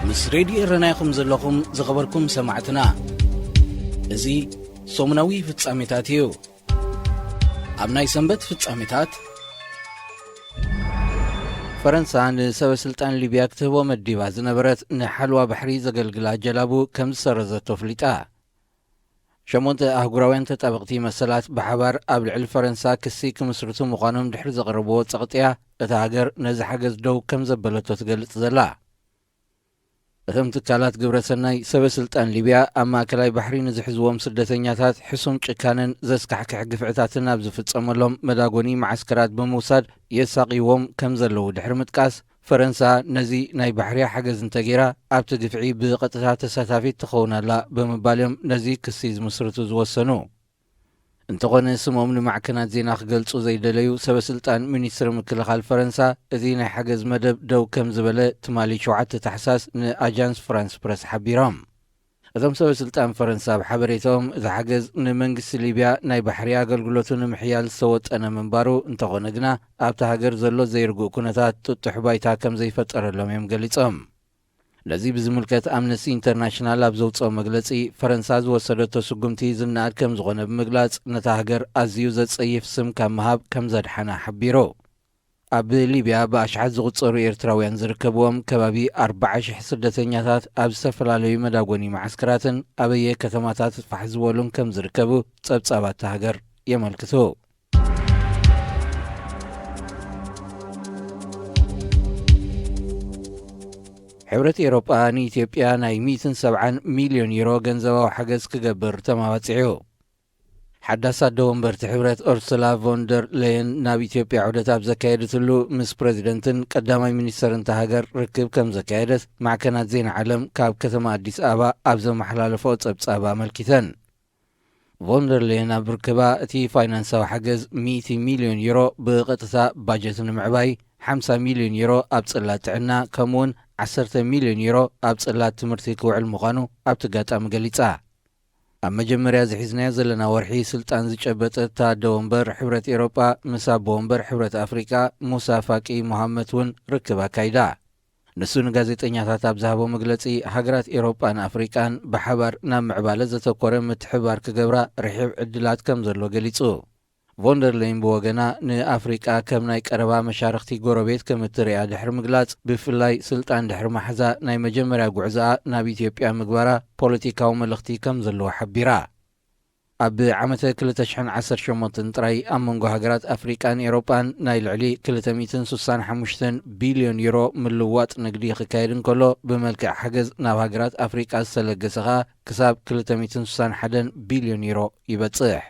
ምስ ሬድዮ ኤረና ኢኹም ዘለኹም ዝኸበርኩም ሰማዕትና። እዚ ሰሙናዊ ፍጻሜታት እዩ። ኣብ ናይ ሰንበት ፍጻሜታት፣ ፈረንሳ ንሰበ ስልጣን ሊብያ ክትህቦ መዲባ ዝነበረት ንሓልዋ ባሕሪ ዘገልግላ ጀላቡ ከም ዝሰረዘቶ ኣፍሊጣ። ሸሞንተ ኣህጉራውያን ተጣበቕቲ መሰላት ብሓባር ኣብ ልዕሊ ፈረንሳ ክሲ ክምስርቱ ምዃኖም ድሕሪ ዘቕረብዎ ጸቕጢያ፣ እታ ሃገር ነዚ ሓገዝ ደው ከም ዘበለቶ ትገልጽ ዘላ። እቶም ትካላት ግብረ ሰናይ፣ ሰበ ስልጣን ሊብያ ኣብ ማእከላይ ባሕሪ ንዝሕዝዎም ስደተኛታት ሕሱም ጭካነን ዘስካሕክሕ ግፍዕታትን ኣብ ዝፍጸመሎም መዳጎኒ መዓስከራት ብምውሳድ የሳቕይዎም ከም ዘለዉ ድሕሪ ምጥቃስ፣ ፈረንሳ ነዚ ናይ ባሕርያ ሓገዝ እንተገይራ ኣብቲ ግፍዒ ብቐጥታ ተሳታፊት ትኸውን ኣላ ብምባል እዮም ነዚ ክሲ ዝምስርቱ ዝወሰኑ። እንተኾነ ስሞም ንማዕከናት ዜና ክገልጹ ዘይደለዩ ሰበ ስልጣን ሚኒስትሪ ምክልኻል ፈረንሳ፣ እዚ ናይ ሓገዝ መደብ ደው ከም ዝበለ ትማሊ ሸውዓተ ታሕሳስ ንኣጃንስ ፍራንስ ፕረስ ሓቢሮም። እቶም ሰበ ስልጣን ፈረንሳ ኣብ ሓበሬታኦም፣ እቲ ሓገዝ ንመንግስቲ ሊብያ ናይ ባሕሪ ኣገልግሎቱ ንምሕያል ዝተወጠነ ምንባሩ፣ እንተኾነ ግና ኣብታ ሃገር ዘሎ ዘይርጉእ ኩነታት ጥጡሕ ባይታ ከም ዘይፈጠረሎም እዮም ገሊጾም። ነዚ ብዝምልከት ኣምነስቲ ኢንተርናሽናል ኣብ ዘውፅኦ መግለፂ፣ ፈረንሳ ዝወሰደቶ ስጉምቲ ዝነኣድ ከም ዝኾነ ብምግላፅ፣ ነታ ሃገር ኣዝዩ ዘፀይፍ ስም ካብ ምሃብ ከም ዘድሓና ሓቢሩ። ኣብ ሊብያ ብኣሽሓት ዝቑጸሩ ኤርትራውያን ዝርከብዎም ከባቢ ኣርባዓ ሽሕ ስደተኛታት ኣብ ዝተፈላለዩ መዳጎኒ መዓስከራትን ኣበየ ከተማታት ፋሕ ዝበሉን ከም ዝርከቡ ጸብጻባት እታ ሃገር የመልክቱ። ሕብረት ኤውሮጳ ንኢትዮጵያ ናይ ሚእትን ሰብዓን ሚልዮን ዩሮ ገንዘባዊ ሓገዝ ክገብር ተማዋጺዑ። ሓዳስ ኣደ ወንበርቲ ሕብረት ኡርሱላ ቮን ደር ሌየን ናብ ኢትዮጵያ ዑደት ኣብ ዘካየደትሉ፣ ምስ ፕረዚደንትን ቀዳማይ ሚኒስተርን እታ ሃገር ርክብ ከም ዘካየደት ማዕከናት ዜና ዓለም ካብ ከተማ ኣዲስ ኣበባ ኣብ ዘመሓላለፎ ጸብጻብ ኣመልኪተን። ቮን ደር ሌየን ኣብ ርክባ፣ እቲ ፋይናንሳዊ ሓገዝ ሚእቲ ሚልዮን ዩሮ ብቐጥታ ባጀት ንምዕባይ፣ ሓምሳ ሚልዮን ዩሮ ኣብ ጽላት ጥዕና፣ ከምኡውን ዓሰርተ ሚልዮን ዩሮ ኣብ ጽላት ትምህርቲ ክውዕል ምዃኑ ኣብቲ ኣጋጣሚ ገሊጻ። ኣብ መጀመርያ ዝሒዝናዮ ዘለና ወርሒ ስልጣን ዝጨበጠት እታ ኣደ ወንበር ሕብረት ኤውሮጳ፣ ምስ ኣቦ ወንበር ሕብረት ኣፍሪቃ ሙሳ ፋቂ ሙሃመት እውን ርክብ ኣካይዳ። ንሱ ንጋዜጠኛታት ኣብ ዝሃቦ መግለጺ፣ ሃገራት ኤውሮጳን ኣፍሪቃን ብሓባር ናብ ምዕባለ ዘተኮረ ምትሕብባር ክገብራ ርሒብ ዕድላት ከም ዘሎ ገሊጹ። ቮን ደር ሌየን ብወገና፣ ንኣፍሪቃ ከም ናይ ቀረባ መሻርኽቲ ጎረቤት ከም እትርእያ ድሕሪ ምግላጽ፣ ብፍላይ ስልጣን ድሕሪ ምሓዛ ናይ መጀመርያ ጉዕዞኣ ናብ ኢትዮጵያ ምግባራ ፖለቲካዊ መልእኽቲ ከም ዘለዎ ሓቢራ። ኣብ ዓመተ ክልተ ሽሕን ዓሰርተ ሸሞንተን ጥራይ ኣብ መንጎ ሃገራት ኣፍሪቃን ኤውሮጳን ናይ ልዕሊ ክልተ ሚእትን ስሳን ሓሙሽተን ቢልዮን ዩሮ ምልውዋጥ ንግዲ ክካየድ እንከሎ፣ ብመልክዕ ሓገዝ ናብ ሃገራት ኣፍሪቃ ዝተለገሰ ከኣ ክሳብ ክልተ ሚእትን ስሳን ሓደን ቢልዮን ዩሮ ይበጽሕ።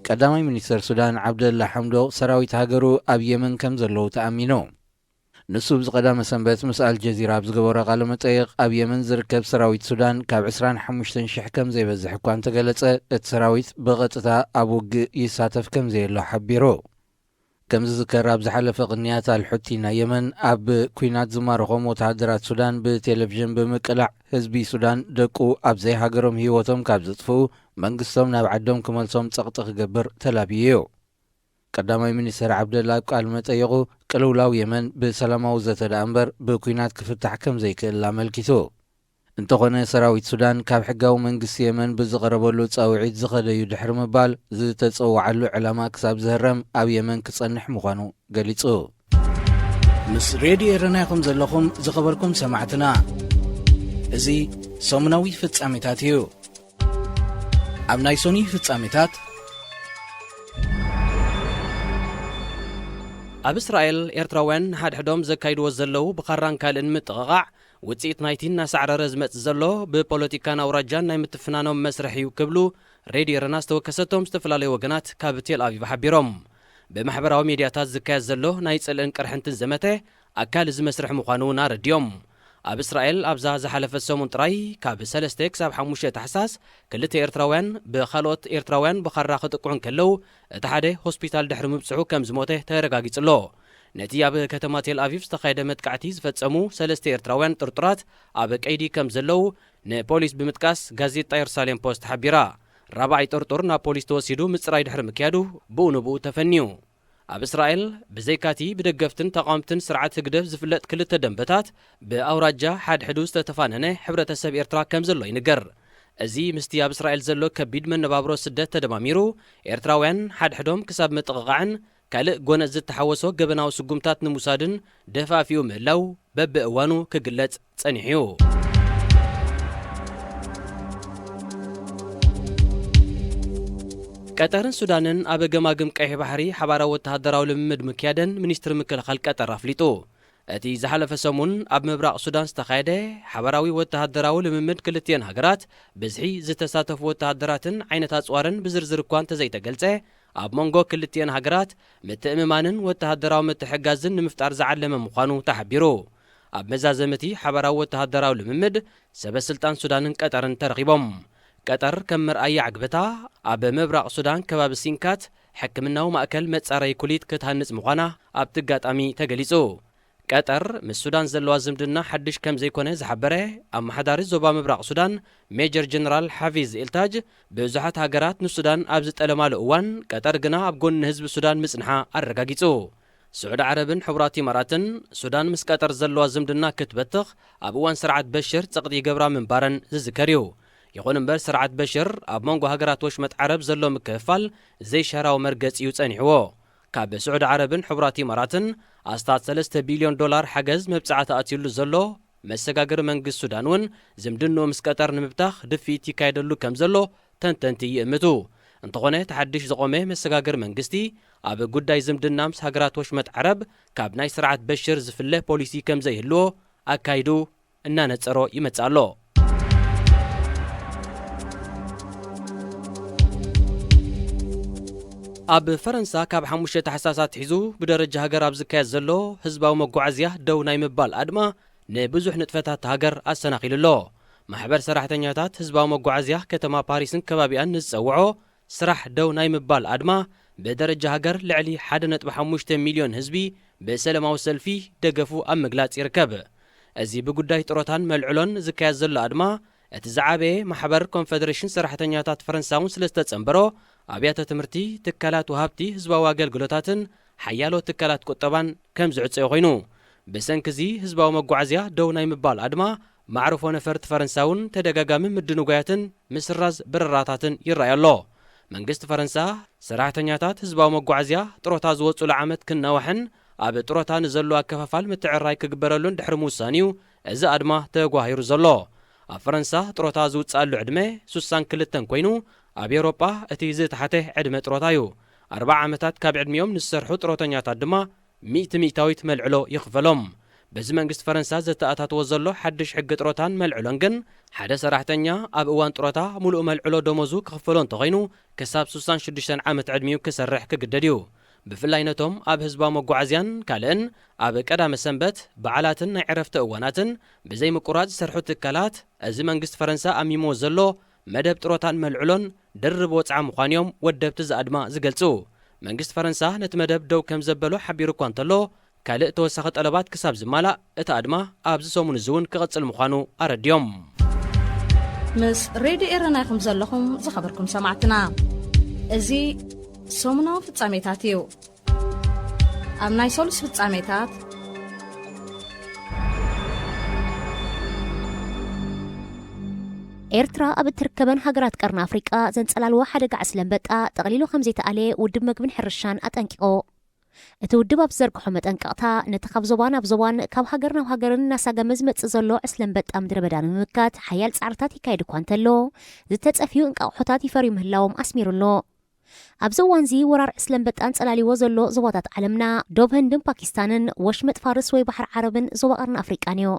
ቀዳማይ ሚኒስተር ሱዳን ዓብደላ ሓምዶክ ሰራዊት ሃገሩ ኣብ የመን ከም ዘለዉ ተኣሚኑ። ንሱ ኣብዚ ቀዳመ ሰንበት ምስ ኣልጀዚራ ኣብ ዝገበሮ ቃለ መጠይቕ፣ ኣብ የመን ዝርከብ ሰራዊት ሱዳን ካብ ዕስራን ሓሙሽተን ሽሕ ከም ዘይበዝሕ እኳ እንተገለጸ፣ እቲ ሰራዊት ብቐጥታ ኣብ ውግእ ይሳተፍ ከም ዘየሎ ሓቢሩ። ከም ዝዝከር፣ ኣብ ዝሓለፈ ቅንያት ኣልሑቲ ናይ የመን ኣብ ኲናት ዝማረኾም ወተሃደራት ሱዳን ብቴሌቪዥን ብምቅላዕ፣ ህዝቢ ሱዳን ደቁ ኣብ ዘይሃገሮም ህይወቶም ካብ ዘጥፍኡ መንግስቶም ናብ ዓዶም ክመልሶም ጸቕጢ ክገብር ተላብዩ እዩ። ቀዳማይ ሚኒስተር ዓብደላ ኣብ ቃለ መጠይቑ፣ ቅልውላው የመን ብሰላማዊ ዘተ ደኣ እምበር ብኲናት ክፍታሕ ከም ዘይክእል ኣመልኪቱ። እንተኾነ፣ ሰራዊት ሱዳን ካብ ሕጋዊ መንግስቲ የመን ብዝቐረበሉ ጻውዒት ዝኸደ እዩ ድሕሪ ምባል፣ ዝተጸውዓሉ ዕላማ ክሳብ ዝህረም ኣብ የመን ክጸንሕ ምዃኑ ገሊጹ። ምስ ሬድዮ ኤረና ኢኹም ዘለኹም ዝኸበርኩም ሰማዕትና። እዚ ሰሙናዊ ፍጻሜታት እዩ። ኣብ ናይ ሶኒ ፍጻሜታት፣ ኣብ እስራኤል ኤርትራውያን ንሓድሕዶም ዘካይድዎ ዘለዉ ብኻራን ካልእን ምጥቕቓዕ ውጽኢት ናይቲ እናሳዕረረ ዝመጽእ ዘሎ ብፖለቲካን ኣውራጃን ናይ ምትፍናኖም መስርሕ እዩ ክብሉ ሬድዮ ኤረና ዝተወከሰቶም ዝተፈላለዩ ወገናት ካብ ቴል ኣቪቭ ሓቢሮም። ብማሕበራዊ ሜድያታት ዝካየድ ዘሎ ናይ ጽልእን ቅርሕንትን ዘመተ ኣካል እዚ መስርሕ ምዃኑ እውን ኣረዲኦም። ኣብ እስራኤል ኣብዛ ዝሓለፈት ሰሙን ጥራይ ካብ ሰለስተ ክሳብ ሓሙሽተ ታሕሳስ ክልተ ኤርትራውያን ብኻልኦት ኤርትራውያን ብኻራ ክጥቅዑ እንከለዉ፣ እቲ ሓደ ሆስፒታል ድሕሪ ምብጽሑ ከም ዝሞተ ተረጋጊጹ ኣሎ። ነቲ ኣብ ከተማ ቴል ኣቪቭ ዝተኻየደ መጥቃዕቲ ዝፈጸሙ ሰለስተ ኤርትራውያን ጥርጡራት ኣብ ቀይዲ ከም ዘለዉ ንፖሊስ ብምጥቃስ ጋዜጣ የሩሳሌም ፖስት ሓቢራ። ራብዓይ ጥርጡር ናብ ፖሊስ ተወሲዱ ምጽራይ ድሕሪ ምክያዱ ብኡ ንብኡ ተፈንዩ። ኣብ እስራኤል ብዘይካቲ ብደገፍትን ተቓወምትን ስርዓት ህግደፍ ዝፍለጥ ክልተ ደንበታት፣ ብኣውራጃ ሓድሕዱ ዝተተፋነነ ሕብረተሰብ ኤርትራ ከም ዘሎ ይንገር። እዚ ምስቲ ኣብ እስራኤል ዘሎ ከቢድ መነባብሮ ስደት ተደማሚሩ፣ ኤርትራውያን ሓድሕዶም ክሳብ ምጥቕቓዕን ካልእ ጎነጽ ዝተሓወሶ ገበናዊ ስጉምታት ንምውሳድን ደፋፊኡ ምህላው በብእዋኑ ክግለጽ ጸኒሑ እዩ። ቀጠርን ሱዳንን ኣብ ገማግም ቀይሕ ባሕሪ ሓባራዊ ወተሃደራዊ ልምምድ ምክያደን ሚኒስትሪ ምክልኻል ቀጠር ኣፍሊጡ። እቲ ዝሓለፈ ሰሙን ኣብ ምብራቕ ሱዳን ዝተኻየደ ሓባራዊ ወተሃደራዊ ልምምድ ክልቲኤን ሃገራት፣ ብዝሒ ዝተሳተፉ ወተሃደራትን ዓይነት ኣጽዋርን ብዝርዝር እኳ እንተዘይተገልጸ፣ ኣብ መንጎ ክልቲኤን ሃገራት ምትእምማንን ወተሃደራዊ ምትሕግጋዝን ንምፍጣር ዝዓለመ ምዃኑ ተሓቢሩ። ኣብ መዛዘሚ እቲ ሓባራዊ ወተሃደራዊ ልምምድ፣ ሰበ ስልጣን ሱዳንን ቀጠርን ተረኺቦም። ቀጠር ከም መርኣያ ዕግበታ፣ ኣብ ምብራቕ ሱዳን ከባቢ ሲንካት ሕክምናዊ ማእከል መጻረዪ ኩሊት ክትሃንጽ ምዃና ኣብቲ ኣጋጣሚ ተገሊጹ። ቀጠር ምስ ሱዳን ዘለዋ ዝምድና ሓድሽ ከም ዘይኮነ ዝሓበረ ኣመሓዳሪ ዞባ ምብራቕ ሱዳን ሜጀር ጀነራል ሓፊዝ ኤልታጅ፣ ብዙሓት ሃገራት ንሱዳን ኣብ ዝጠለማሉ እዋን፣ ቀጠር ግና ኣብ ጎኒ ህዝቢ ሱዳን ምጽንሓ ኣረጋጊጹ። ስዑዲ ዓረብን ሕቡራት ኢማራትን፣ ሱዳን ምስ ቀጠር ዘለዋ ዝምድና ክትበትኽ ኣብ እዋን ስርዓት በሽር ጸቕጢ ይገብራ ምንባረን ዝዝከር እዩ። ይኹን እምበር፣ ስርዓት በሽር ኣብ መንጎ ሃገራት ወሽመጥ ዓረብ ዘሎ ምክፍፋል ዘይሻራዊ መርገጺ እዩ ጸኒሕዎ። ካብ ስዑዲ ዓረብን ሕቡራት ኢማራትን ኣስታት ሰለስተ ቢልዮን ዶላር ሓገዝ መብጽዓ ተኣትዩሉ ዘሎ መሰጋገሪ መንግስቲ ሱዳን እውን፣ ዝምድንኡ ምስ ቀጠር ንምብታኽ ድፍኢት ይካየደሉ ከም ዘሎ ተንተንቲ ይእምቱ። እንተኾነ፣ እቲ ሓድሽ ዝቖመ መሰጋገሪ መንግስቲ፣ ኣብ ጉዳይ ዝምድና ምስ ሃገራት ወሽመጥ ዓረብ ካብ ናይ ስርዓት በሽር ዝፍለ ፖሊሲ ከም ዘይህልዎ ኣካይዱ እናነጸሮ ይመጽእ ኣሎ። ኣብ ፈረንሳ ካብ ሓሙሽተ ታሕሳስ ኣትሒዙ ብደረጃ ሃገር ኣብ ዝካየድ ዘሎ ህዝባዊ መጓዓዝያ ደው ናይ ምባል ኣድማ፣ ንብዙሕ ንጥፈታት ሃገር ኣሰናኺሉ ኣሎ። ማሕበር ሰራሕተኛታት ህዝባዊ መጓዓዝያ ከተማ ፓሪስን ከባቢኣን ንዝጸውዖ ስራሕ ደው ናይ ምባል ኣድማ፣ ብደረጃ ሃገር ልዕሊ ሓደ ነጥቢ ሓሙሽተ ሚልዮን ህዝቢ ብሰላማዊ ሰልፊ ደገፉ ኣብ ምግላጽ ይርከብ። እዚ ብጉዳይ ጥሮታን መልዕሎን ዝካየድ ዘሎ ኣድማ፣ እቲ ዝዓበየ ማሕበር ኮንፈደሬሽን ሰራሕተኛታት ፈረንሳ እውን ስለ ዝተጸንበሮ፣ ኣብያተ ትምህርቲ፣ ትካላት ወሃብቲ ህዝባዊ ኣገልግሎታትን ሓያሎ ትካላት ቁጠባን ከም ዝዕጸዮ ኮይኑ፣ ብሰንኪ እዚ ህዝባዊ መጓዓዝያ ደው ናይ ምባል ኣድማ፣ መዕርፎ ነፈርቲ ፈረንሳ እውን ተደጋጋሚ ምድንጓያትን ምስራዝ በረራታትን ይረኣይ ኣሎ። መንግስቲ ፈረንሳ፣ ሰራሕተኛታት ህዝባዊ መጓዓዝያ ጥሮታ ዝወጽሉ ዓመት ክናዋሕን ኣብ ጥሮታ ንዘሎ ኣከፋፋል ምትዕርራይ ክግበረሉን ድሕሪ ምውሳኑ'ዩ እዚ ኣድማ ተጓሂሩ ዘሎ። ኣብ ፈረንሳ ጥሮታ ዝውጽኣሉ ዕድመ ሱሳን ክልተን ኮይኑ፣ ኣብ ኤውሮጳ እቲ ዝተሓተ ዕድመ ጥሮታ እዩ። ኣርብዓ ዓመታት ካብ ዕድሚኦም ንዝሰርሑ ጥሮተኛታት ድማ ሚእቲ ሚእታዊት መልዕሎ ይኽፈሎም። በዚ መንግስቲ ፈረንሳ ዘተኣታትዎ ዘሎ ሓድሽ ሕጊ ጥሮታን መልዕሎን ግን፣ ሓደ ሰራሕተኛ ኣብ እዋን ጥሮታ ሙሉእ መልዕሎ ደሞዙ ክኽፈሎ እንተኾይኑ፣ ክሳብ ሱሳን ሽዱሽተን ዓመት ዕድሚኡ ክሰርሕ ክግደድ እዩ። ብፍላይ ነቶም ኣብ ህዝባዊ መጓዓዝያን ካልእን፣ ኣብ ቀዳመ ሰንበት፣ በዓላትን ናይ ዕረፍቲ እዋናትን ብዘይ ምቁራጽ ዝሰርሑ ትካላት፣ እዚ መንግስቲ ፈረንሳ ኣሚሞ ዘሎ መደብ ጥሮታን መልዕሎን ድርብ ወጽዓ ምዃኑ እዮም ወደብቲ እዚ ኣድማ ዝገልጹ። መንግስቲ ፈረንሳ ነቲ መደብ ደው ከም ዘበሎ ሓቢሩ እኳ እንተሎ፣ ካልእ ተወሳኺ ጠለባት ክሳብ ዝማላእ እቲ ኣድማ ኣብዚ ሰሙን እዚ እውን ክቕጽል ምዃኑ ኣረድዮም። ምስ ሬድዮ ኤረና ኢኹም ዘለኹም ዝኸበርኩም ሰማዕትና። እዚ ሰሙናዊ ፍጻሜታት እዩ። ኣብ ናይ ሰሉስ ፍጻሜታት፣ ኤርትራ ኣብ እትርከበን ሃገራት ቀርኒ ኣፍሪቃ ዘንጸላልዎ ሓደጋ ዕስለ ኣንበጣ ጠቕሊሉ ከም ዘይተኣልየ ውድብ መግብን ሕርሻን ኣጠንቂቑ። እቲ ውድብ ኣብ ዝዘርግሖ መጠንቀቕታ፣ ነቲ ካብ ዞባ ናብ ዞባን ካብ ሃገር ናብ ሃገርን እናሳገመ ዝመጽእ ዘሎ ዕስለ ኣንበጣ ምድረ በዳ ንምምካት ሓያል ጻዕርታት ይካየድ እኳ እንተሎ፣ ዝተጸፍዩ እንቃቑሖታት ይፈርዩ ምህላዎም ኣስሚሩ ኣሎ። ኣብዚ እዋንዚ ወራር ዕስለ ኣንበጣ ኣንጸላልይዎ ዘሎ ዞባታት ዓለምና፣ ዶብ ህንድን ፓኪስታንን፣ ወሽመጥ ፋርስ ወይ ባሕሪ ዓረብን ዞባ ቀርኒ ኣፍሪቃን እዩ።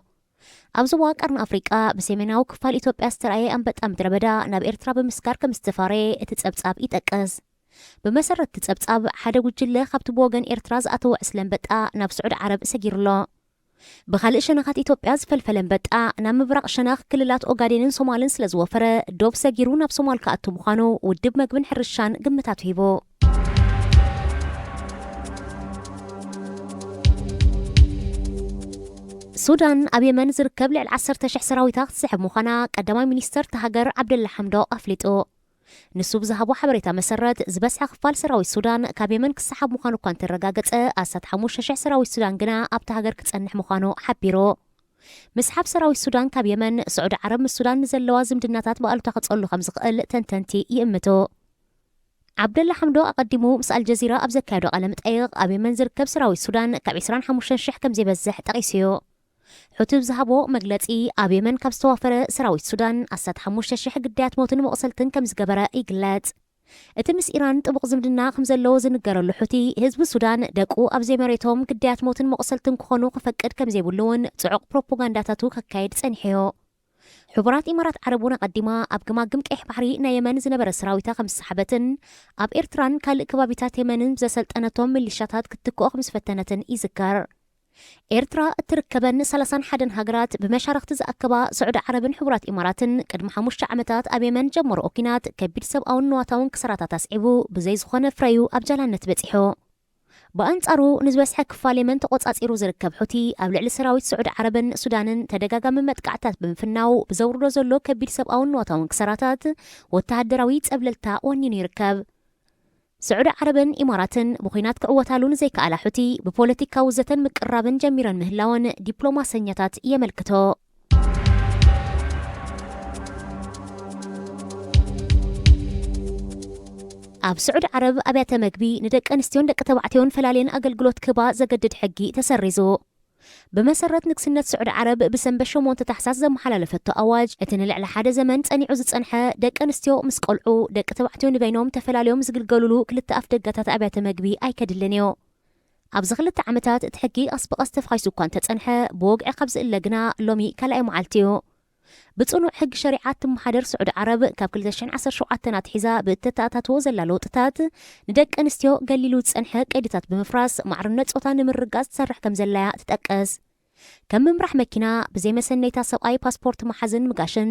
ኣብ ዞባ ቀርኒ ኣፍሪቃ፣ ብሰሜናዊ ክፋል ኢትዮጵያ ዝተራእየ ኣንበጣ ምድረ በዳ ናብ ኤርትራ ብምስጋር ከም ዝተፋረየ እቲ ጸብጻብ ይጠቅስ። ብመሰረት እቲ ጸብጻብ፣ ሓደ ጉጅለ ካብቲ ብወገን ኤርትራ ዝኣተወ ዕስለ ኣንበጣ ናብ ስዑዲ ዓረብ ሰጊሩ ኣሎ። ብኻልእ ሸነኻት ኢትዮጵያ ዝፈልፈለ ኣንበጣ ናብ ምብራቕ ሸነኽ ክልላት ኦጋዴንን ሶማልን ስለ ዝወፈረ፣ ዶብ ሰጊሩ ናብ ሶማል ክኣቱ ምዃኑ ውድብ መግብን ሕርሻን ግምታቱ ሂቡ። ሱዳን ኣብ የመን ዝርከብ ልዕሊ ዓሰርተ ሽሕ ሰራዊታ ክትስሕብ ምዃና ቀዳማይ ሚኒስተር እታ ሃገር ዓብደላ ሓምዶቕ ኣፍሊጡ። ንሱ ብዝሃቦ ሓበሬታ መሰረት፣ ዝበዝሐ ክፋል ሰራዊት ሱዳን ካብ የመን ክሰሓብ ምዃኑ እኳ እንተረጋገጸ፣ ኣስታት ሓሙሽተ ሽሕ ሰራዊት ሱዳን ግና ኣብታ ሃገር ክጸንሕ ምዃኑ ሓቢሩ። ምስሓብ ሰራዊት ሱዳን ካብ የመን፣ ስዑዲ ዓረብ ምስ ሱዳን ንዘለዋ ዝምድናታት ብኣሉታ ክጸሉ ከም ዝኽእል ተንተንቲ ይእምቱ። ዓብደላ ሓምዶ ኣቐዲሙ ምስ ኣልጀዚራ ኣብ ዘካየዶ ቃለ መጠይቕ፣ ኣብ የመን ዝርከብ ሰራዊት ሱዳን ካብ ዕስራን ሓሙሽተን ሽሕ ከም ዘይበዝሕ ጠቒሱ እዩ። ሑቲ ብዝሃቦ መግለጺ፣ ኣብ የመን ካብ ዝተዋፈረ ሰራዊት ሱዳን ኣስታት ሓሙሽተ ሽሕ ግዳያት ሞትን መቑሰልትን ከም ዝገበረ ይግለጽ። እቲ ምስ ኢራን ጥቡቕ ዝምድና ከም ዘለዎ ዝንገረሉ ሑቲ፣ ህዝቢ ሱዳን ደቁ ኣብ ዘይመሬቶም ግዳያት ሞትን መቑሰልትን ክኾኑ ክፈቅድ ከም ዘይብሉ እውን ጽዑቕ ፕሮፓጋንዳታቱ ከካይድ ጸኒሑ እዩ። ሕቡራት ኢማራት ዓረብ እውን ኣቐዲማ ኣብ ግማግም ቀይሕ ባሕሪ ናይ የመን ዝነበረ ሰራዊታ ከም ዝሰሓበትን ኣብ ኤርትራን ካልእ ከባቢታት የመንን ብዘሰልጠነቶም ሚሊሻታት ክትትክኦ ከም ዝፈተነትን ይዝከር። ኤርትራ እትርከበን ሰላሳን ሓደን ሃገራት ብመሻርኽቲ ዝኣከባ ስዑዲ ዓረብን ሕቡራት ኢማራትን ቅድሚ ሓሙሽተ ዓመታት ኣብ የመን ጀመርኦ ኲናት ከቢድ ሰብኣውን ንዋታውን ክሳራታት ኣስዒቡ ብዘይ ዝኾነ ፍረዩ ኣብ ጃላነት በጺሑ። ብኣንጻሩ ንዝበዝሐ ክፋል የመን ተቖጻጺሩ ዝርከብ ሑቲ ኣብ ልዕሊ ሰራዊት ስዑዲ ዓረብን ሱዳንን ተደጋጋሚ መጥቃዕታት ብምፍናው ብዘውርዶ ዘሎ ከቢድ ሰብኣውን ንዋታውን ክሳራታት ወተሃደራዊ ጸብለልታ ወኒኑ ይርከብ። ስዑዲ ዓረብን ኢማራትን ብኹናት ክዕወታሉ ንዘይከኣላ ሑቲ ብፖለቲካዊ ዘተን ምቅራብን ጀሚረን ምህላወን ዲፕሎማሰኛታት የመልክቶ። ኣብ ስዑዲ ዓረብ ኣብያተ መግቢ ንደቂ ኣንስትዮን ደቂ ተባዕትዮን ፈላልየን ኣገልግሎት ክህባ ዘገድድ ሕጊ ተሰሪዙ። ብመሰረት ንግስነት ስዑዲ ዓረብ ብሰንበት ሸሞንተ ታሕሳስ ዘመሓላለፈቶ ኣዋጅ፣ እቲ ንልዕሊ ሓደ ዘመን ጸኒዑ ዝጸንሐ ደቂ ኣንስትዮ ምስ ቆልዑ፣ ደቂ ተባዕትዮ ንበይኖም ተፈላልዮም ዝግልገሉሉ ክልተ ኣፍ ደጋታት ኣብያተ መግቢ ኣይከድልን እዩ። ኣብዚ ክልተ ዓመታት እቲ ሕጊ ቀስ ብቐስ ተፋኺሱ እኳ እንተጸንሐ፣ ብወግዒ ካብ ዝእለ ግና ሎሚ ካልኣይ መዓልቲ እዩ። ብጽኑዕ ሕጊ ሸሪዓ እትመሓደር ስዑዲ ዓረብ ካብ ክልተ ሽሕን ዓሰርተ ሸውዓተን ኣትሒዛ ብእተተኣታትዎ ዘላ ለውጥታት፣ ንደቂ ኣንስትዮ ገሊሉ ዝጸንሐ ቀይድታት ብምፍራስ ማዕርነት ጾታ ንምርግጋጽ ትሰርሕ ከም ዘላያ ትጠቅስ። ከም ምምራሕ መኪና፣ ብዘይ መሰነይታ ሰብኣይ ፓስፖርት ምሓዝን ምጋሽን፣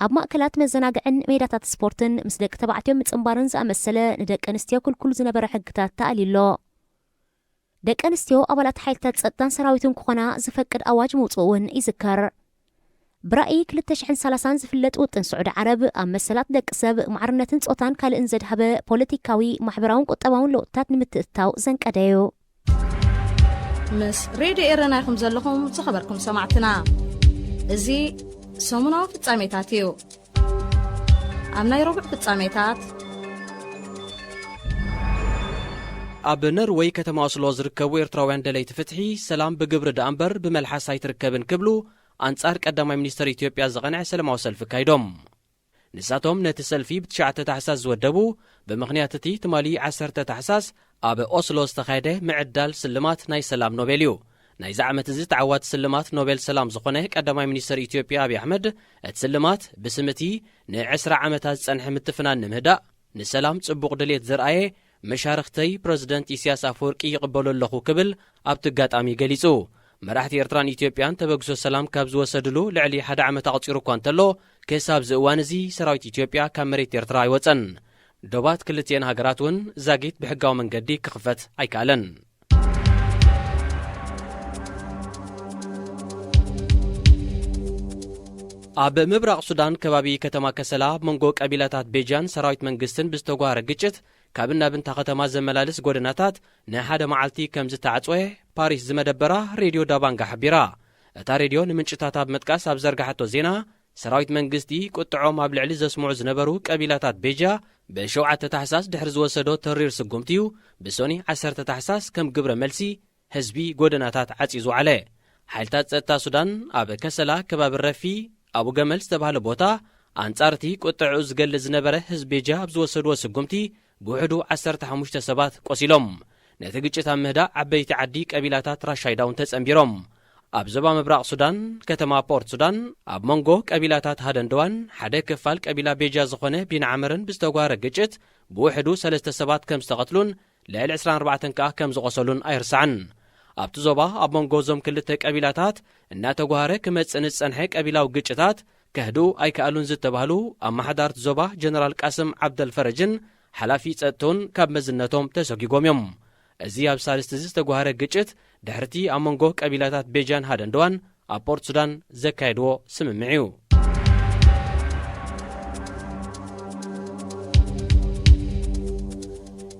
ኣብ ማእከላት መዘናግዕን ሜዳታት ስፖርትን ምስ ደቂ ተባዕትዮ ምጽንባርን ዝኣመሰለ ንደቂ ኣንስትዮ ክልኩል ዝነበረ ሕግታት ተኣልዩ ኣሎ። ደቂ ኣንስትዮ ኣባላት ሓይልታት ጸጥታን ሰራዊትን ክኾና ዝፈቅድ ኣዋጅ ምውጽኡ እውን ይዝከር። ብራእይ ክልተ ሽሕን ሰላሳን ዝፍለጥ ውጥን ስዑዲ ዓረብ ኣብ መሰላት ደቂ ሰብ፣ ማዕርነትን ጾታን ካልእን ዘድሃበ ፖለቲካዊ፣ ማሕበራውን ቁጠባውን ለውጥታት ንምትእትታው ዘንቀደ እዩ። ምስ ሬድዮ ኤረና ኢኹም ዘለኹም ዝኸበርኩም ሰማዕትና። እዚ ሰሙናዊ ፍጻሜታት እዩ። ኣብ ናይ ረቡዕ ፍጻሜታት፣ ኣብ ኖርወይ ከተማ ኦስሎ ዝርከቡ ኤርትራውያን ደለይቲ ፍትሒ፣ ሰላም ብግብሪ ደኣ እምበር ብመልሓስ ኣይትርከብን ክብሉ ኣንጻር ቀዳማይ ሚኒስተር ኢትዮጵያ ዝቐንዐ ሰላማዊ ሰልፊ ኣካይዶም። ንሳቶም ነቲ ሰልፊ ብትሽዓተ ታሕሳስ ዝወደቡ፣ ብምኽንያት እቲ ትማሊ ዓሰርተ ታሕሳስ ኣብ ኦስሎ ዝተኻየደ ምዕዳል ስልማት ናይ ሰላም ኖቤል እዩ። ናይዚ ዓመት እዚ ተዓዋቲ ስልማት ኖቤል ሰላም ዝኾነ ቀዳማይ ሚኒስተር ኢትዮጵያ ኣብይ ኣሕመድ፣ እቲ ስልማት ብስም እቲ ንዕስራ ዓመታት ዝጸንሐ ምትፍናን ንምህዳእ፣ ንሰላም ጽቡቕ ድሌት ዘርኣየ መሻርኽተይ ፕረዚደንት ኢሳያስ ኣፈወርቂ ይቕበሎ ኣለኹ ክብል ኣብቲ ኣጋጣሚ ገሊጹ። መራሕቲ ኤርትራን ኢትዮጵያን ተበግሶ ሰላም ካብ ዝወሰድሉ ልዕሊ ሓደ ዓመት ኣቕጺሩ እኳ እንተሎ፣ ክሳብ እዚ እዋን እዚ ሰራዊት ኢትዮጵያ ካብ መሬት ኤርትራ ኣይወጸን። ዶባት ክልቲኤን ሃገራት እውን ዛጊት ብሕጋዊ መንገዲ ክኽፈት ኣይከኣለን። ኣብ ምብራቕ ሱዳን ከባቢ ከተማ ከሰላ ኣብ መንጎ ቀቢላታት ቤጃን ሰራዊት መንግስትን ብዝተጓሃረ ግጭት ካብ እናብንታ ከተማ ዘመላልስ ጎደናታት ንሓደ መዓልቲ ከም ዝተዓጽወ ፓሪስ ዝመደበራ ሬድዮ ዳባንጋ ሓቢራ። እታ ሬድዮ ንምንጭታት ኣብ ምጥቃስ ኣብ ዘርጋሓቶ ዜና፣ ሰራዊት መንግስቲ ቁጥዖም ኣብ ልዕሊ ዘስምዑ ዝነበሩ ቀቢላታት ቤጃ ብሸውዓተ ታሕሳስ ድሕሪ ዝወሰዶ ተሪር ስጉምቲ እዩ ብሶኒ ዓሰርተ ታሕሳስ ከም ግብረ መልሲ ህዝቢ ጎደናታት ዓጽዩ ዝወዓለ። ሓይልታት ጸጥታ ሱዳን ኣብ ከሰላ ከባቢ ረፊ ኣቡ ገመል ዝተባህለ ቦታ ኣንጻር እቲ ቁጥዕኡ ዝገልጽ ዝነበረ ህዝቢ ቤጃ ኣብ ዝወሰድዎ ስጉምቲ ብውሕዱ ዓሰርተ ሓሙሽተ ሰባት ቆሲሎም። ነቲ ግጭት ኣብ ምህዳእ ዓበይቲ ዓዲ ቀቢላታት ራሻይዳ እውን ተጸንቢሮም። ኣብ ዞባ ምብራቕ ሱዳን ከተማ ፖርት ሱዳን ኣብ መንጎ ቀቢላታት ሃደንደዋን ሓደ ክፋል ቀቢላ ቤጃ ዝኾነ ቢን ዓመርን ብዝተጓረ ግጭት ብውሕዱ ሰለስተ ሰባት ከም ዝተቐትሉን ልዕሊ ዕስራን ኣርባዕተን ከኣ ከም ዝቖሰሉን ኣይርሳዕን። ኣብቲ ዞባ ኣብ መንጎ እዞም ክልተ ቀቢላታት እናተጓሃረ ክመጽእ ንዝጸንሐ ቀቢላዊ ግጭታት ከህድኡ ኣይከኣሉን ዝተባህሉ ኣመሓዳርቲ ዞባ ጀነራል ቃስም ዓብደልፈረጅን ሓላፊ ጸጥትኡን ካብ መዝነቶም ተሰጒጎም እዮም። እዚ ኣብ ሳልስቲ እዚ ዝተጓሃረ ግጭት ድሕርቲ ኣብ መንጎ ቀቢላታት ቤጃን ሃደንደዋን ኣብ ፖርት ሱዳን ዘካየድዎ ስምምዕ እዩ።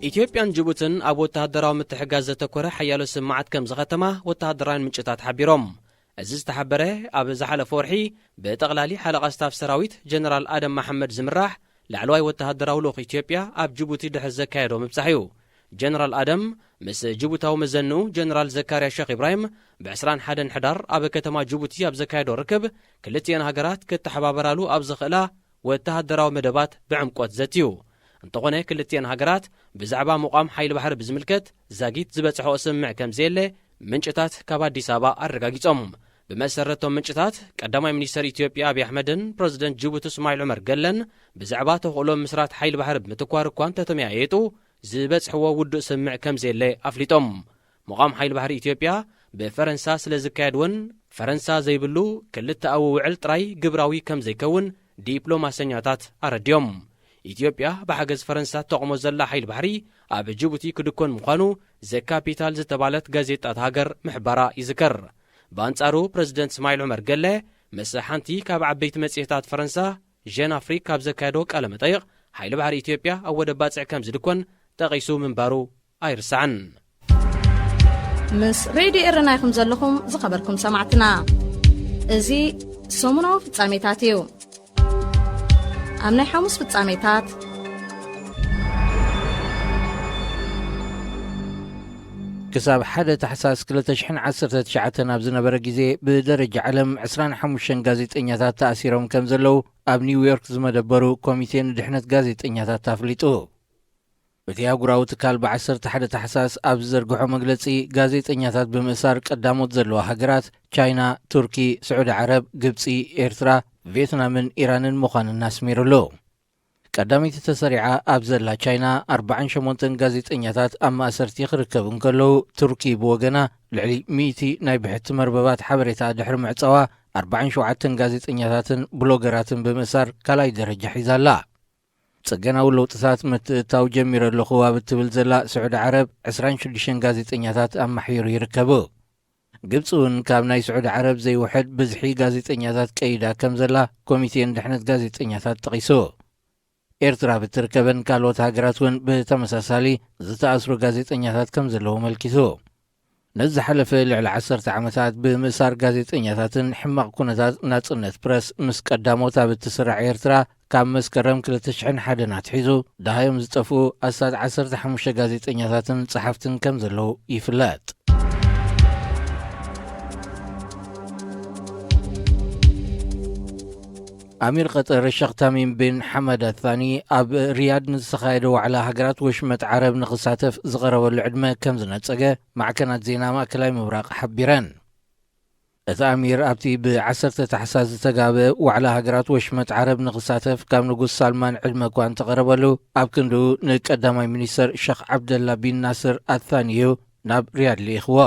ኢትዮጵያን ጅቡትን ኣብ ወተሃደራዊ ምትሕጋዝ ዘተኮረ ሓያሎ ስምማዓት ከም ዝኸተማ ወተሃደራውያን ምንጭታት ሓቢሮም። እዚ ዝተሓበረ ኣብ ዝሓለፈ ወርሒ ብጠቕላሊ ሓለቓ ስታፍ ሰራዊት ጀነራል ኣደም መሓመድ ዝምራሕ ላዕለዋይ ወተሃደራዊ ልኡኽ ኢትዮጵያ ኣብ ጅቡቲ ድሕሪ ዘካየዶ ምብጻሕ እዩ። ጀነራል ኣደም ምስ ጅቡታዊ መዘንኡ ጀነራል ዘካርያ ሸኽ ኢብራሂም ብ ዕስራን ሓደን ሕዳር ኣብ ከተማ ጅቡቲ ኣብ ዘካየዶ ርክብ፣ ክልቲኤን ሃገራት ክተሓባበራሉ ኣብ ዝኽእላ ወተሃደራዊ መደባት ብዕምቆት ዘትዩ። እንተኾነ፣ ክልቲኤን ሃገራት ብዛዕባ ምቋም ሓይሊ ባሕሪ ብዝምልከት ዛጊት ዝበጽሖ ስምምዕ ከም ዘየለ ምንጭታት ካብ ኣዲስ ኣበባ ኣረጋጊጾም። ብመሰረቶም ምንጭታት፣ ቀዳማይ ሚኒስተር ኢትዮጵያ ኣብይ ኣሕመድን ፕረዚደንት ጅቡቲ እስማዒል ዑመር ገለን ብዛዕባ ተኽእሎ ምስራት ሓይሊ ባሕሪ ብምትኳር እኳ እንተተመያየጡ፣ ዝበጽሕዎ ውዱእ ስምምዕ ከም ዘየለ ኣፍሊጦም። ምቋም ሓይሊ ባሕሪ ኢትዮጵያ ብፈረንሳ ስለ ዝካየድ እውን፣ ፈረንሳ ዘይብሉ ክልተኣዊ ውዕል ጥራይ ግብራዊ ከም ዘይከውን ዲፕሎማሰኛታት ኣረድዮም። ኢትዮጵያ ብሓገዝ ፈረንሳ እተቑሞ ዘላ ሓይሊ ባሕሪ ኣብ ጅቡቲ ክድኮን ምዃኑ ዘ ካፒታል ዝተባህለት ጋዜጣ እታ ሃገር ምሕባራ ይዝከር። ብኣንጻሩ ፕረዚደንት እስማዒል ዑመር ገለ ምስ ሓንቲ ካብ ዓበይቲ መጽሔታት ፈረንሳ ጀን ኣፍሪክ ኣብ ዘካየዶ ቃለ መጠይቕ፣ ሓይሊ ባሕሪ ኢትዮጵያ ኣብ ወደብ ባጽዕ ከም ዝድኮን ጠቒሱ ምንባሩ ኣይርሳዕን። ምስ ሬድዮ ኤረና ኢኹም ዘለኹም ዝኸበርኩም ሰማዕትና። እዚ ሰሙናዊ ፍጻሜታት እዩ። ኣብ ናይ ሓሙስ ፍጻሜታት፣ ክሳብ ሓደ ታሕሳስ ክልተ ሽሕን ዓሰርተ ትሽዓተን ኣብ ዝነበረ ግዜ፣ ብደረጃ ዓለም ዕስራን ሓሙሽተን ጋዜጠኛታት ተኣሲሮም ከም ዘለዉ ኣብ ኒውዮርክ ዝመደበሩ ኮሚቴ ንድሕነት ጋዜጠኛታት ኣፍሊጡ። እቲ ኣህጉራዊ ትካል ብ ዓሰርተ ሓደ ታሕሳስ ኣብ ዝዘርግሖ መግለጺ፣ ጋዜጠኛታት ብምእሳር ቀዳሞት ዘለዋ ሃገራት ቻይና፣ ቱርኪ፣ ስዑዲ ዓረብ፣ ግብጺ፣ ኤርትራ፣ ቪየትናምን ኢራንን ምዃነን ኣስሚሩሉ። ቀዳመይቲ ተሰሪዓ ኣብ ዘላ ቻይና፣ ኣርባዓን ሸሞንተን ጋዜጠኛታት ኣብ ማእሰርቲ ክርከቡ እንከለዉ፣ ቱርኪ ብወገና፣ ልዕሊ ሚእቲ ናይ ብሕቲ መርበባት ሓበሬታ ድሕሪ ምዕጻዋ፣ ኣርባዓን ሸውዓተን ጋዜጠኛታትን ብሎገራትን ብምእሳር ካልኣይ ደረጃ ሒዛ ኣላ። ጽገናዊ ለውጥታት ምትእትታው ጀሚረ ኣለኹ ኣብ እትብል ዘላ ስዑዲ ዓረብ፣ ዕስራን ሽዱሽተን ጋዜጠኛታት ኣማሕይሩ ይርከቡ። ግብጺ እውን ካብ ናይ ስዑዲ ዓረብ ዘይውሕድ ብዝሒ ጋዜጠኛታት ቀይዳ ከም ዘላ ኮሚቴ ንድሕነት ጋዜጠኛታት ጠቒሱ። ኤርትራ ብትርከበን ካልኦት ሃገራት እውን ብተመሳሳሊ ዝተኣስሩ ጋዜጠኛታት ከም ዘለዉ ኣመልኪቱ። ነዚ ዝሓለፈ ልዕሊ ዓሰርተ ዓመታት ብምእሳር ጋዜጠኛታትን ሕማቕ ኩነታት ናጽነት ፕረስ ምስ ቀዳሞት ኣብ እትስራዕ ኤርትራ፣ ካብ መስከረም ክልተ ሽሕን ሓደን ኣትሒዙ ደሃዮም ዝጠፍኡ ኣስታት ዓሰርተ ሓሙሽተ ጋዜጠኛታትን ጸሓፍትን ከም ዘለዉ ይፍለጥ። ኣሚር ቀጠር ሸኽ ታሚም ቢን ሓመድ ኣታኒ ኣብ ሪያድ ንዝተኻየደ ዋዕላ ሃገራት ወሽመጥ ዓረብ ንኽሳተፍ ዝቐረበሉ ዕድመ ከም ዝነጸገ ማዕከናት ዜና ማእከላይ ምብራቕ ሓቢረን። እቲ ኣሚር ኣብቲ ብ ዓሰርተ ታሕሳስ ዝተጋበ ዋዕላ ሃገራት ወሽመጥ ዓረብ ንኽሳተፍ ካብ ንጉስ ሳልማን ዕድመ እኳ እንተቐረበሉ፣ ኣብ ክንድኡ ንቀዳማይ ሚኒስተር ሸኽ ዓብደላ ቢን ናስር ኣታኒ እዩ ናብ ሪያድ ልኢኽዎ።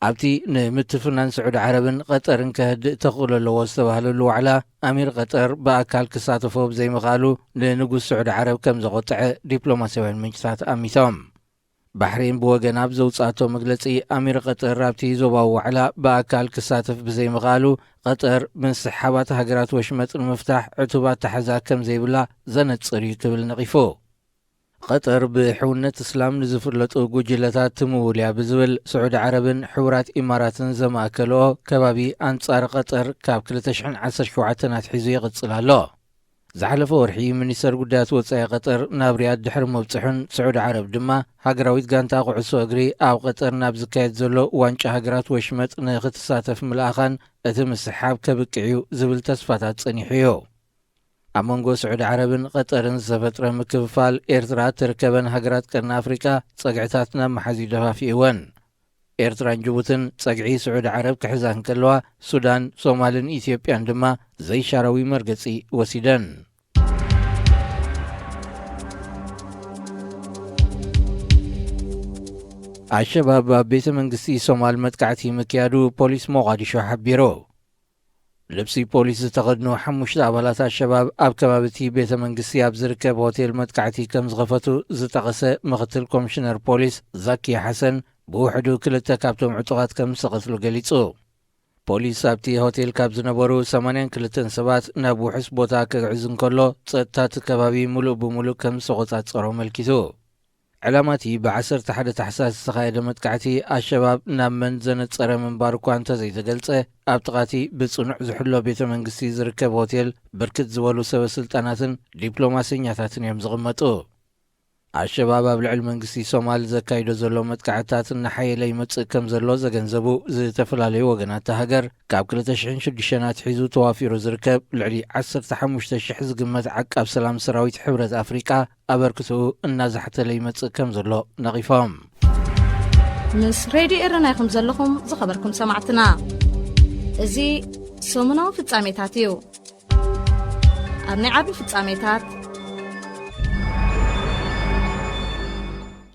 ኣብቲ ንምትፍናን ስዑዲ ዓረብን ቀጠርን ከህድእ ተኽእሎ ኣለዎ ዝተባህለሉ ዋዕላ፣ ኣሚር ቀጠር ብኣካል ክሳተፎ ብዘይምኽኣሉ ንንጉስ ስዑዲ ዓረብ ከም ዘቖጠዐ ዲፕሎማስያውያን ምንጭታት ኣሚቶም። ባሕሬን ብወገና ኣብ ዘውጽኣቶ መግለጺ፣ ኣሚር ቀጠር ኣብቲ ዞባዊ ዋዕላ ብኣካል ክሳተፍ ብዘይምኽኣሉ፣ ቀጠር ምስሕሓባት ሃገራት ወሽመጥ ንምፍታሕ ዕቱብ ኣተሓሕዛ ከም ዘይብላ ዘነጽር እዩ ክብል ነቒፉ። ቀጠር ብሕውነት እስላም ንዝፍለጡ ጉጅለታት ትምውል እያ ብዝብል፣ ስዑዲ ዓረብን ሕቡራት ኢማራትን ዘማእከልኦ ከባቢ ኣንጻር ቀጠር ካብ ክልተ ሽሕን ዓሰርተ ሸውዓተን ኣትሒዙ ይቕጽል ኣሎ። ዝሓለፈ ወርሒ ሚኒስተር ጉዳያት ወጻኢ ቀጠር ናብ ሪያድ ድሕሪ ምብጽሑን ስዑዲ ዓረብ ድማ ሃገራዊት ጋንታ ኩዕሶ እግሪ ኣብ ቀጠር ናብ ዝካየድ ዘሎ ዋንጫ ሃገራት ወሽመጥ ንኽትሳተፍ ምልኣኻን እቲ ምስሕሓብ ከብቅዕ እዩ ዝብል ተስፋታት ጸኒሑ እዩ። ኣብ መንጎ ስዑዲ ዓረብን ቀጠርን ዝተፈጥረ ምክፍፋል ኤርትራ እትርከበን ሃገራት ቀርኒ ኣፍሪቃ ጸግዕታት ናብ መሓዝ እዩ ደፋፊእወን። ኤርትራን ጅቡትን ጸግዒ ስዑዲ ዓረብ ክሕዛ እንከለዋ፣ ሱዳን፣ ሶማልን ኢትዮጵያን ድማ ዘይሻራዊ መርገጺ ወሲደን። ኣሸባብ ኣብ ቤተ መንግስቲ ሶማል መጥቃዕቲ ምክያዱ ፖሊስ ሞቓዲሾ ሓቢሩ። ልብሲ ፖሊስ ዝተኸድኑ ሓሙሽተ ኣባላት ኣሸባብ ኣብ ከባቢ እቲ ቤተ መንግስቲ ኣብ ዝርከብ ሆቴል መጥቃዕቲ ከም ዝኸፈቱ ዝጠቐሰ ምኽትል ኮሚሽነር ፖሊስ ዛኪ ሓሰን፣ ብውሕዱ ክልተ ካብቶም ዕጡቓት ከም ዝተቐትሉ ገሊጹ። ፖሊስ ኣብቲ ሆቴል ካብ ዝነበሩ ሰማንያን ክልተን ሰባት ናብ ውሑስ ቦታ ክግዕዝ እንከሎ፣ ጸጥታ እቲ ከባቢ ምሉእ ብምሉእ ከም ዝተቖጻጸሮ ኣመልኪቱ። ዕላማቲ ብ ዓሰርተ ሓደ ታሕሳስ ዝተኻየደ መጥቃዕቲ ኣሸባብ ናብ መን ዘነጸረ ምንባሩ እኳ እንተዘይተገልጸ፣ ኣብ ጥቓቲ ብጽኑዕ ዝሕሎ ቤተ መንግስቲ ዝርከብ ሆቴል ብርክት ዝበሉ ሰበ ስልጣናትን ዲፕሎማሰኛታትን እዮም ዝቕመጡ። ኣሸባብ ኣብ ልዕሊ መንግስቲ ሶማል ዘካይዶ ዘሎ መጥቃዕትታት እናሓየለ ይመጽእ ከም ዘሎ ዘገንዘቡ ዝተፈላለዩ ወገናት እታ ሃገር፣ ካብ ክልተ ሽሕን ሽዱሽተን ኣትሒዙ ተዋፊሩ ዝርከብ ልዕሊ ዓሰርተ ሓሙሽተ ሽሕ ዝግመት ዓቃብ ሰላም ሰራዊት ሕብረት ኣፍሪቃ ኣበርክትኡ እናዛሕተለ ይመጽእ ከም ዘሎ ነቒፎም። ምስ ሬድዮ ኤረና ኢኹም ዘለኹም ዝኸበርኩም ሰማዕትና። እዚ ሰሙናዊ ፍጻሜታት እዩ። ኣብ ናይ ዓቢ ፍጻሜታት።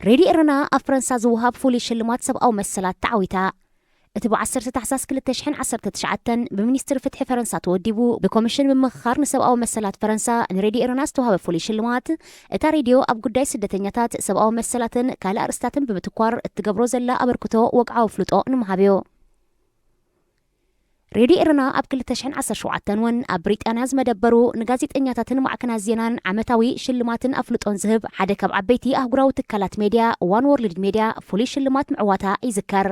ሬድዮ ኤረና ኣብ ፈረንሳ ዝወሃብ ፍሉይ ሽልማት ሰብኣዊ መሰላት ተዓዊታ። እቲ ብ ዓሰርተ ታሕሳስ ክልተ ሽሕን ዓሰርተ ትሽዓተን ብሚኒስትሪ ፍትሒ ፈረንሳ ተወዲቡ፣ ብኮሚሽን ምምኽኻር ንሰብኣዊ መሰላት ፈረንሳ ንሬድዮ ኤረና ዝተዋህበ ፍሉይ ሽልማት፣ እታ ሬድዮ ኣብ ጉዳይ ስደተኛታት፣ ሰብኣዊ መሰላትን ካልእ ኣርእስታትን ብምትኳር እትገብሮ ዘላ ኣበርክቶ ወግዓዊ ኣፍልጦ ንምሃብ እዩ። ሬድዮ ኤረና ኣብ ክልተ ሽሕን ዓሰርተ ሸውዓተን እውን ኣብ ብሪጣንያ ዝመደበሩ ንጋዜጠኛታትን ማዕከናት ዜናን ዓመታዊ ሽልማትን ኣፍልጦን ዝህብ ሓደ ካብ ዓበይቲ ኣህጉራዊ ትካላት ሜድያ ዋን ወርልድ ሜድያ ፍሉይ ሽልማት ምዕዋታ ይዝከር።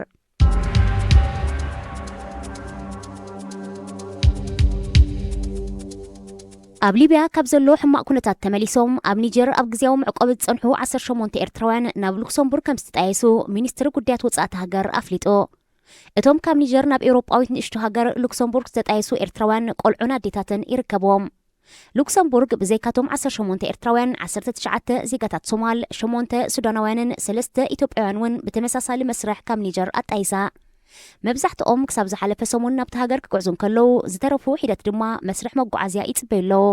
ኣብ ሊብያ ካብ ዘሎ ሕማቕ ኩነታት ተመሊሶም ኣብ ኒጀር ኣብ ግዝያዊ መዕቆቢ ዝጸንሑ ዓሰርተ ሸሞንተ ኤርትራውያን ናብ ሉክሰምቡርግ ከም ዝተጣየሱ ሚኒስትሪ ጉዳያት ወጻኢ እታ ሃገር ኣፍሊጡ። እቶም ካብ ኒጀር ናብ ኤውሮጳዊት ንእሽቶ ሃገር ሉክሰምቡርግ ዝተጣየሱ ኤርትራውያን ቆልዑን ኣዴታትን ይርከብዎም። ሉክሰምቡርግ ብዘይካቶም ዓሰርተ ሸሞንተ ኤርትራውያን፣ ዓሰርተ ትሽዓተ ዜጋታት ሶማል፣ ሸሞንተ ሱዳናውያንን ሰለስተ ኢትዮጵያውያን እውን ብተመሳሳሊ መስርሕ ካብ ኒጀር ኣጣይሳ። መብዛሕትኦም ክሳብ ዝሓለፈ ሰሙን ናብቲ ሃገር ክግዕዙ እንከለዉ፣ ዝተረፉ ሒደት ድማ መስርሕ መጓዓዝያ ይጽበዩ ኣለዉ።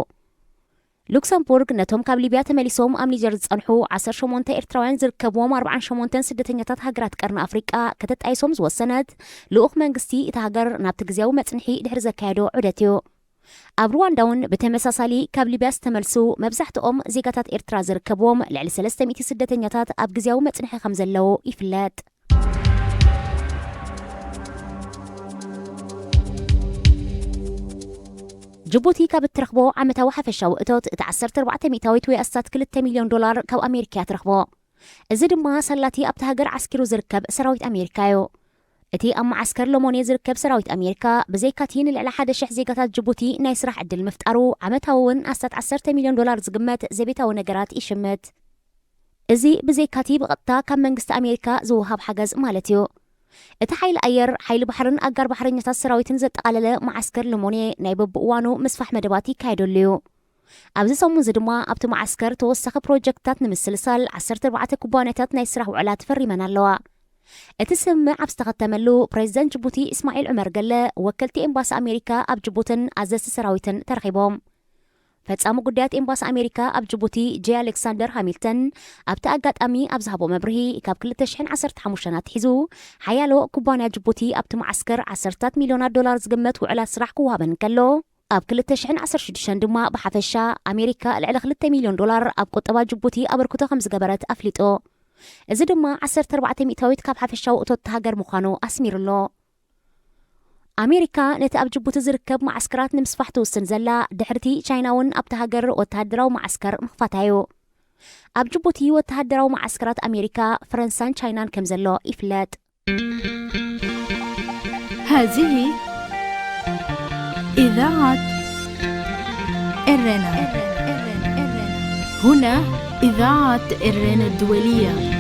ሉክሰምቡርግ ነቶም ካብ ሊብያ ተመሊሶም ኣብ ኒጀር ዝጸንሑ ዓሰርተ ሸሞንተ ኤርትራውያን ዝርከብዎም ኣርብዓን ሸሞንተን ስደተኛታት ሃገራት ቀርኒ ኣፍሪቃ ከተጣይሶም ዝወሰነት ልኡኽ መንግስቲ እታ ሃገር ናብቲ ግዝያዊ መጽንሒ ድሕሪ ዘካየዶ ዑደት እዩ። ኣብ ሩዋንዳ እውን ብተመሳሳሊ ካብ ሊብያ ዝተመልሱ መብዛሕትኦም ዜጋታት ኤርትራ ዝርከብዎም ልዕሊ ሰለስተ ሚእቲ ስደተኛታት ኣብ ግዝያዊ መጽንሒ ከም ዘለዉ ይፍለጥ። ጅቡቲ ካብ እትረኽቦ ዓመታዊ ሓፈሻዊ እቶት እቲ ዓሰርተ ኣርባዕተ ሚእታዊት ወይ ኣስታት ክልተ ሚልዮን ዶላር ካብ ኣሜሪካ እያ ትረኽቦ። እዚ ድማ ሳላቲ ኣብቲ ሃገር ዓስኪሩ ዝርከብ ሰራዊት ኣሜሪካ እዩ። እቲ ኣብ መዓስከር ሎሞኔ ዝርከብ ሰራዊት ኣሜሪካ ብዘይካቲ ንልዕሊ ሓደ ሽሕ ዜጋታት ጅቡቲ ናይ ስራሕ ዕድል ምፍጣሩ ዓመታዊ እውን ኣስታት ዓሰርተ ሚልዮን ዶላር ዝግመት ዘቤታዊ ነገራት ይሽምት። እዚ ብዘይካቲ ብቐጥታ ካብ መንግስቲ ኣሜሪካ ዝወሃብ ሓገዝ ማለት እዩ። እቲ ሓይሊ ኣየር፣ ሓይሊ ባሕርን ኣጋር ባሕረኛታት ሰራዊትን ዘጠቓለለ መዓስከር ሎሞኔ ናይ በብእዋኑ ምስፋሕ መደባት ይካየደሉ እዩ። ኣብዚ ሰሙን እዚ ድማ ኣብቲ መዓስከር ተወሳኺ ፕሮጀክትታት ንምስልሳል ዓሰርተ ኣርባዕተ ኩባንያታት ናይ ስራሕ ውዕላት ፈሪመን ኣለዋ። እቲ ስምምዕ ኣብ ዝተኸተመሉ ፕሬዚደንት ጅቡቲ እስማዒል ዑመር ገለ፣ ወከልቲ ኤምባሲ ኣሜሪካ ኣብ ጅቡትን ኣዘዝቲ ሰራዊትን ተረኺቦም። ፈጻሚ ጉዳያት ኤምባሲ ኣሜሪካ ኣብ ጅቡቲ ጄ ኣሌክሳንደር ሃሚልተን ኣብቲ ኣጋጣሚ ኣብ ዝሃቦ መብርሂ፣ ካብ ክልተ ሽሕን ዓሰርተ ሓሙሽተን ኣትሒዙ ሓያሎ ኩባንያ ጅቡቲ ኣብቲ መዓስከር ዓሰርታት ሚልዮናት ዶላር ዝግመት ውዕላት ስራሕ ክወሃበን እንከሎ፣ ኣብ ክልተ ሽሕን ዓሰርተ ሽዱሽተን ድማ ብሓፈሻ ኣሜሪካ ልዕሊ ክልተ ሚልዮን ዶላር ኣብ ቁጠባ ጅቡቲ ኣበርክቶ ከም ዝገበረት ኣፍሊጡ። እዚ ድማ ዓሰርተ ኣርባዕተ ሚእታዊት ካብ ሓፈሻዊ እቶት እታ ሃገር ምዃኑ ኣስሚሩ ኣሎ። ኣሜሪካ ነቲ ኣብ ጅቡቲ ዝርከብ መዓስከራት ንምስፋሕ ትውስን ዘላ፣ ድሕርቲ ቻይና እውን ኣብቲ ሃገር ወተሃደራዊ መዓስከር ምኽፋታ እዩ። ኣብ ጅቡቲ ወተሃደራዊ መዓስከራት ኣሜሪካ፣ ፈረንሳን ቻይናን ከም ዘሎ ይፍለጥ። هذه إذاعة إرنا. هنا إذاعة إرنا الدولية.